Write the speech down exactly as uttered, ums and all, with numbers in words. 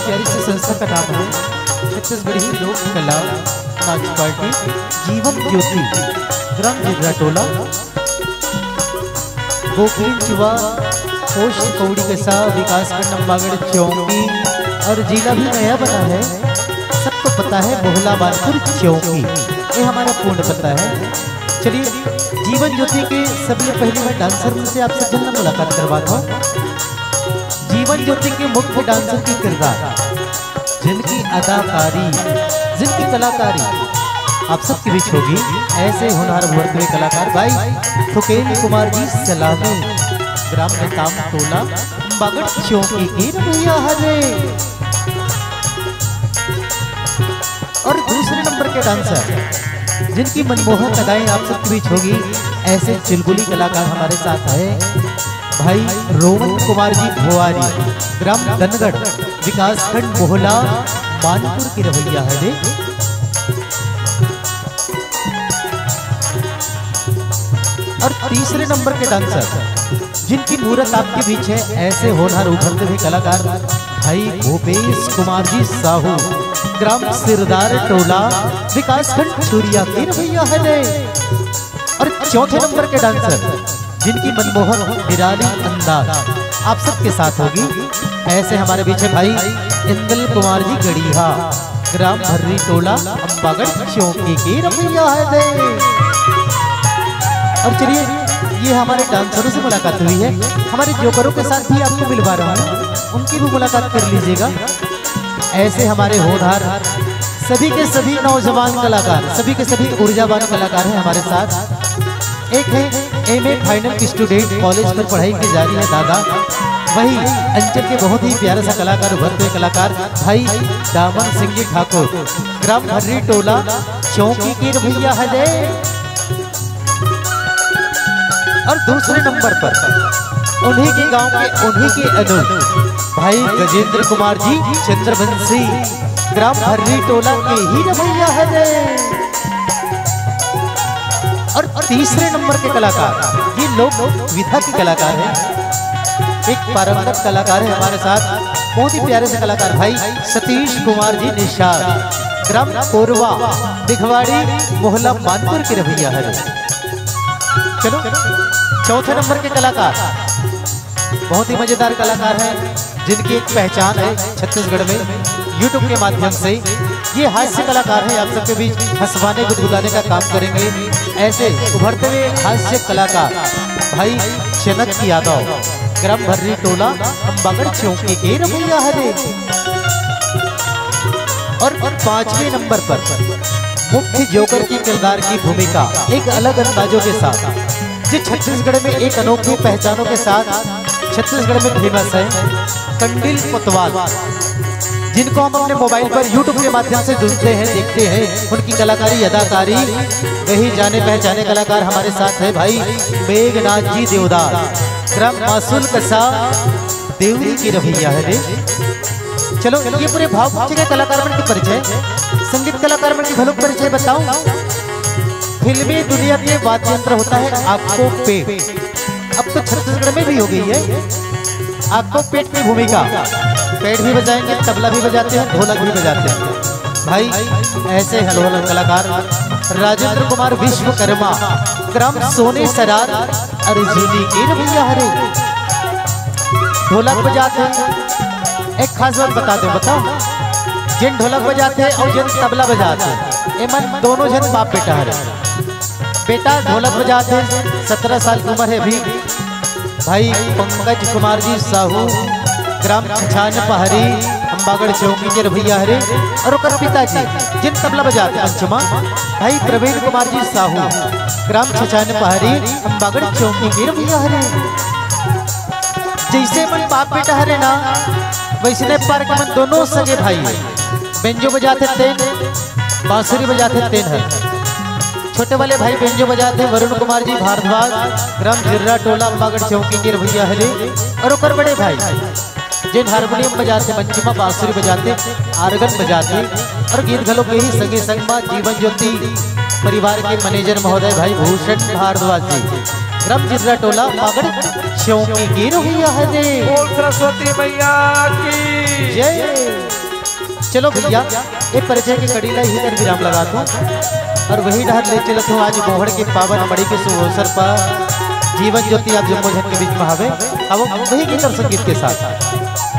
प्यारी सी संस्था का नाम है छत्तीसगढ़ी लोक कला नाच पार्टी जीवन ज्योति, ग्राम जिर्रा टोला, गोखली चुवा, पोस्ट कौड़ी कसा, विकासखंड अम्बागढ़ चौकी, और जिला भी नया बना है, सबको पता है, मोहला मानपुर चौकी। ये हमारा पूर्ण पता है। चलिए, जीवन ज्योति के सबले पहले मैं डांसर से आप सब जन मुलाकात करवाता हूँ। जीवन ज्योति के मुख्य डांसर के किरदार, जिनकी अदाकारी, जिनकी कलाकारी आप सबके बीच होगी, ऐसे होनहार उभरते हुए कलाकार भाई थुकेन कुमार जी सलामी, ग्राम नेताम टोला, बागड़ चौकी के रमैया हरे। और दूसरे नंबर के डांसर, जिनकी मनमोहक अदाएं आप सबके बीच होगी, ऐसे चुलबुली कलाकार हमारे साथ है भाई रोमन कुमार जी भोवारी, ग्राम दनगढ़, विकासखंड मोहला, मानपुर के रमैया हरे। और तीसरे नंबर के डांसर, जिनकी मूरत आपके बीच है, ऐसे होनहार उभरते हुए कलाकार भाई भूपेश कुमार जी साहू, ग्राम सिरदार टोला, विकासखंड छुरिया के रमैया हरे। और चौथे नंबर के डांसर, जिनकी मनमोहक निराली अंदाज आप सबके साथ होगी, ऐसे हमारे बीच है भाई इंदल कुमार जी गढ़िया, ग्राम भर्री टोला, अम्बागढ़ चौकी के रमैया हरे। और चलिए, ये हमारे डांसरों से मुलाकात हुई है, हमारे जोकरों के साथ भी आपको मिलवा रहा हूँ, उनकी भी मुलाकात कर लीजिएगा। ऐसे हमारे होनहार सभी के सभी नौजवान कलाकार, सभी के सभी ऊर्जावान कलाकार हैं हमारे साथ। एक है एमए फाइनल की स्टूडेंट, कॉलेज पर पढ़ाई की जा रही है दादा, वही अंचल के बहुत ही प्यारा सा कलाकार, उभरते हुए कलाकार भाई दामन सिंह जी ठाकुर, ग्राम भर्री टोला, चौकी के रमैया हरे। और दूसरे नंबर पर उन्हीं के गांव के, उन्हीं के अनु भाई गजेंद्र कुमार जी चंद्रवंशी, ग्राम भर्री टोला के ही रमैया हरे। और तीसरे नंबर के कलाकार, ये लोक विधा के कलाकार हैं, एक पारंगत कलाकार है हमारे साथ, बहुत ही प्यारे से कलाकार भाई सतीश कुमार जी निषाद, ग्राम कोरवा, दिघवाड़ी, मोहला मानपुर के रमैया हरे। चलो, चौथे नंबर के कलाकार, बहुत ही मजेदार कलाकार हैं, जिनकी एक पहचान है छत्तीसगढ़ में YouTube के माध्यम से। ये हास्य कलाकार हैं, आप सबके बीच हंसवाने, गुदगुदाने का काम करेंगे। ऐसे उभरते हुए हास्य कलाकार भाई जनक यादव, ग्राम भर्री टोला, अम्बागढ़ चौकी के रमैया हरे। और पांचवें नंबर पर मुख्य जोकर के किरदार की भूमिका एक अलग अंदाजों के साथ, जो छत्तीसगढ़ में एक अनोखे पहचानों के साथ छत्तीसगढ़ में फेमस है, कंडिल कोतवाल, जिनको हम अपने मोबाइल पर YouTube के माध्यम से सुनते हैं, देखते हैं, उनकी कलाकारी, अदाकारी, वही जाने पहचाने कलाकार हमारे साथ है भाई मेघनाथ जी देवदार, ग्राम मासूल कसा, देवरी के रमैया हरे। चलो, ये पूरे भाव पक्ष के कलाकार मन के परिचय, संगीत कलाकार मन के घलोक परिचय बताऊं। फिल्मी दुनिया के वाद्य यंत्र होता है आपको पेट। अब तो छत्तीसगढ़ में भी हो गई है आपको पेट की भूमिका। पेट भी बजाएंगे, तबला भी बजाते हैं, ढोलक भी बजाते हैं। भाई, ऐसे हलवल कलाकार राजेंद्र कुमार विश्वकर्मा, ग्राम सोने सरार, अर्जुनी के रमैया हरे। ढोलक बजाते हैं, एक खास बात बता दो, बताओ, जिन ढोलक बजाते हैं और जिन तबला बजाते हैं, एमन दोनों जन बाप बेटा हरे। बेटा ढोलक बजाते हैं, सत्रह साल की उम्र है अभी, भाई पंकज कुमार जी साहू, ग्राम छछान पहाड़ी, अम्बागढ़ चौकी के रमैया हरे। और ओकर पिताजी जिन तबला बजाते पंचमा, भाई प्रवीण कुमार जी साहू, ग्राम छछान पहाड़ी, अम्बागढ़ चौकी के रमैया हरे। जैसे मन बाप बेटा हरे ना, वैसने पार्क में दोनों सगे भाई बेंजो बजाते तेन, बांसुरी बजाते तेन है। छोटे वाले भाई बेंजो बजाते वरुण कुमार जी भारद्वाज, ग्राम जिर्रा टोला, अम्बागढ़ चौकी के रमैया हरे। और ओकर बड़े भाई जिन हारमोनियम बजाते, मंजिमा बांसुरी बजाते, आर्गन बजाते और गीत घलो के ही संगे संग मा जीवन ज्योति परिवार के मैनेजर महोदय भाई भूषण भारद्वाज जी, ग्राम जिर्रा टोला, अम्बागढ़ चौकी के रमैया हरे। बोल सरस्वती मैया की जय। चलो भैया, ये परिचय के कड़ी ला इही कर विराम लगाथों और वही डहर ले चलत हों आज मोहड़ के पावन मड़ी के शुभ अवसर पर जीवन ज्योति आप जम्मो झन के बीच में हवे। अब वही गीत और संगीत के साथ